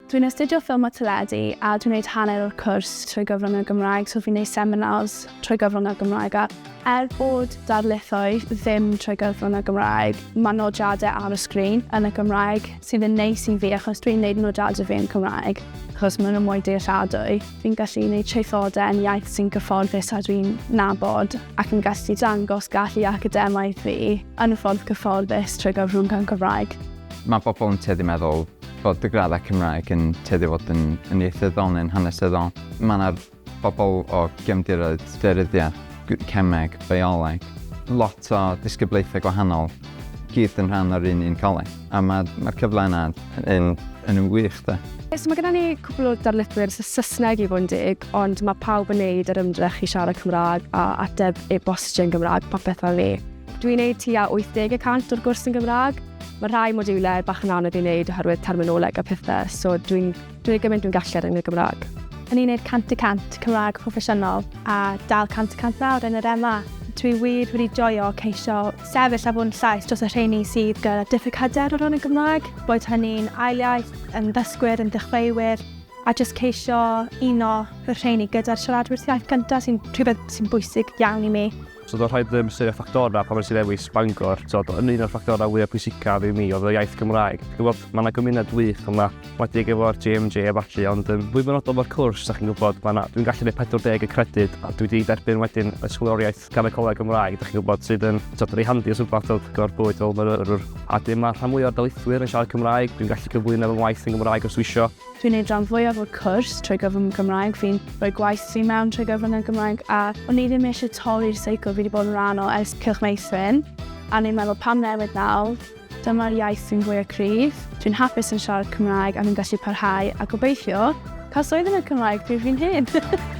Dwi'n astudio ffilm a teledu a dwi'n gwneud hanner o'r cwrs trwy gyfrwng y Gymraeg, so fi'n gwneud seminars trwy gyfrwng y Gymraeg a er bod darlithoedd ddim trwy gyfrwng y Gymraeg, mae nodiadau ar y sgrin yn y Gymraeg sydd yn neis i fi achos dwi'n gwneud nodiadau fi yn Cymraeg achos maen nhw'n mwy dealladwy. Fi'n gallu gwneud traethodau yn iaith sy'n gyfforddus a dwi'n nabod ac yn gallu dangos gallu academaidd fi yn y ffordd cyfforddus trwy gyfrwng y Gymraeg. Mae bobl yn tueddu meddwl bod y graddau Cymraeg yn tueddu fod yn, yn ieithyddol neu'n hanesyddol. Mae yna bobl o gefndiroedd daearyddiaeth, cemeg, bioleg, lot o ddisgyblaethau gwahanol gyd yn rhan o'r un un coleg. A mae'r mae cyfle yna yn, yn, yn wych, de. So mae gyda ni cwpl o darlithwyr Saesneg i fod yn deg, ond mae pawb yn neud yr ymdrech i siarad Cymraeg a ateb e-bostiau yn Gymraeg, popeth fel ni. Dwi'n neud tua 80 y cant o'r gwrs yn Gymraeg. Mae rhai modiwlau bach yn anodd i wneud oherwydd terminoleg a pethau, so dwi'n dwi neud gymaint dwi'n gallu ar yn y Gymraeg. O'n i'n neud 100% Cymraeg proffesiynol a dal 100% nawr yn yr MA. Dwi wir wedi joio ceisio sefyll a fod yn llais dros y rheini sydd gyda diffyg hyder o ran y Gymraeg, boed hynny'n ail iaith, yn ddysgwyr, yn ddechreuwyr, a jyst ceisio uno y rheini gyda'r siaradwyr iaith gyntaf sy'n rhywbeth sy'n bwysig iawn i mi. So oedd rhaid ystyried ffactorau pan nes i ddewis Bangor. So, yn un o'r ffactorau fwyaf pwysicaf i mi oedd y iaith Gymraeg. Dwi'n gwybod, mae yna gymuned wych yma, wedig efo'r JMJ a falle, ond fwy benodol fo'r cwrs, da chi'n gwybod, mae dwi'n gallu gwneud 40 y credyd, a dwi wedi derbyn wedyn ysgoloriaeth gan y Coleg Gymraeg, da chi'n gwybod, sydd yn tod, rei handi os rhywbeth o gyfer bywyd fel myfyrwr. A dim mae rhan mwyaf o'r darlithwyr yn siarad Cymraeg, dwi'n gallu cyflwyno fy ngwaith yn Gymraeg os dwi isio. Dwi'n neud rhan fwyaf o'r cwrs trwy gyfrwng y Gymraeg, fi'n rhoi gwaith fi mewn trwy gyfrwng y Gymraeg a o'n i ddim eisiau torri'r seicl fi wedi bod yn rhan o ers Cylch Meithrin a o'n i'n meddwl pam newid nawr, dyma'r iaith sy'n fwyaf cryf, dwi'n hapus yn siarad Cymraeg a fi'n gallu parhau a gobeithio cael swydd yn y Cymraeg pryd fi'n hŷn.